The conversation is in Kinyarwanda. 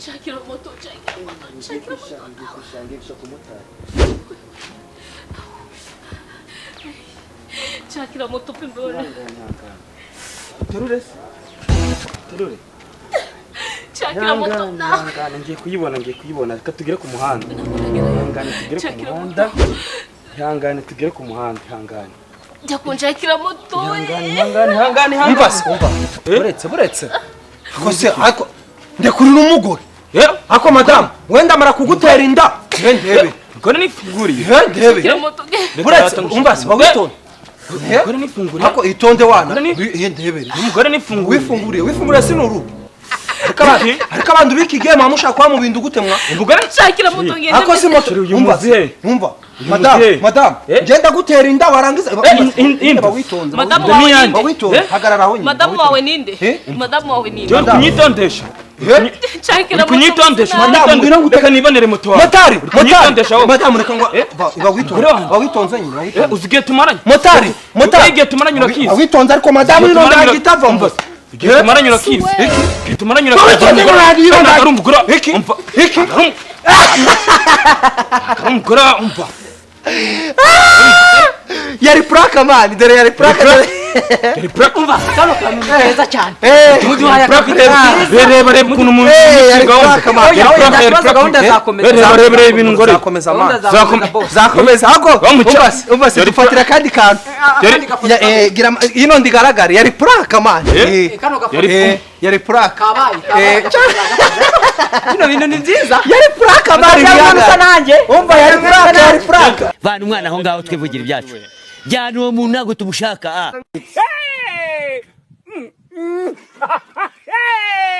Nshakira moto, nshakira moto, nshakira moto. Ngiye gushaka, ngiye gushaka umumotari. Nshakira moto pe, mbone. Ihangane, ihangane. Terure se, terure. Nshakira moto. Ihangane, ihangane, ngiye kuyibona, ngiye kuyibona. Reka tugere ku muhanda. Ihangane tugere ku Nshakira muhanda. Ihangane tugere ku muhanda, ihangane. Jya kunshakira moto. Ihangane, ihangane, ihangane, Umva ihangane. se, umva. Eh? Buretse, buretse. Ako se, ako ndekurira umugore. Eh? Ako madamu, wenda amara kugutera inda. He ndebe. Umugore nifunguriye. He ndebe. Nshakira moto. Buretse, umva se, wawitonde. Eh? Umugore nifunguriye. Ako itonde wana. Umugore ni- He ndebe. Umugore nifunguriye. Wifunguriye, wifunguriye sinuru. Ariko abantu b'iki gihe mwa mushaka kwa mu bintu gute mwa? Umugore Nshakira moto ngende. Ako si moto. Shiri, uyu Umva, muzehe. umva. Uyu Madamu, muzehe. madamu, Eh? ngenda gutera inda warangiza. Inda. Witonze. Madamu Inda wawe ni ninde? yanjye. Witonze. Eh? Hagarara aho nyine. Madamu wawe ninde? Eh? Madamu wawe ninde? Jya uri kunyitondesha. Eh? Nshakira Uri moto. kunyitondesha. Madamu, ngwino ngute- Reka nibonere moto wawe. Motari, Uri motari. kunyitondesha wowe. Madamu, reka ngo Eh? ba witonze. Umugore wanjye. Ba witonze nyine, ba Eh, witonze. uzi igihe tumaranye? Motari, motari. Igihe tumaranye urakizi. Witonze ariko madamu Igihe ino tumaranye ndangi itavamo. Umva, igihe tumaranye urakizi. Igihe tumaranye urakizi. Witonze ngo ndangi ino ndangi. Ari umugore. Iki? Umva. Iki? Ari umugore, umva. Yari prank man, dore yari prank. Dore. Yari prank. Umva, kano kantu ni keza cyane. Eh, Muduhaye Prank, reba, reba, reba ukuntu umuntu Eh, yari yishinga wumva. prank, man. Oya, Yari oya, prank, nta yari kibazo, prank. gahunda Eh, zakomeza. Reba, reba, reba ibintu ngore. Zakomeza man. Gahunda zakomeza boss. Zakomeza. Ahubwo Bamuca. umva se, umva se Yari dufatira akandi kantu. Yari- Ya, gira ino ndigaragara yari prank man. Eh? Eh, Kano gafoto Yari- yari prank. kabaye, kabaye. Eh, Bino bintu ni byiza. Yari prank man. Utagira umwana usa nanjye. Umva, yari prank, yari prank. Vana umwana aho ngaho, twivugira ibyacu. Jyana uwo muntu, ntabwo tumushaka, ah.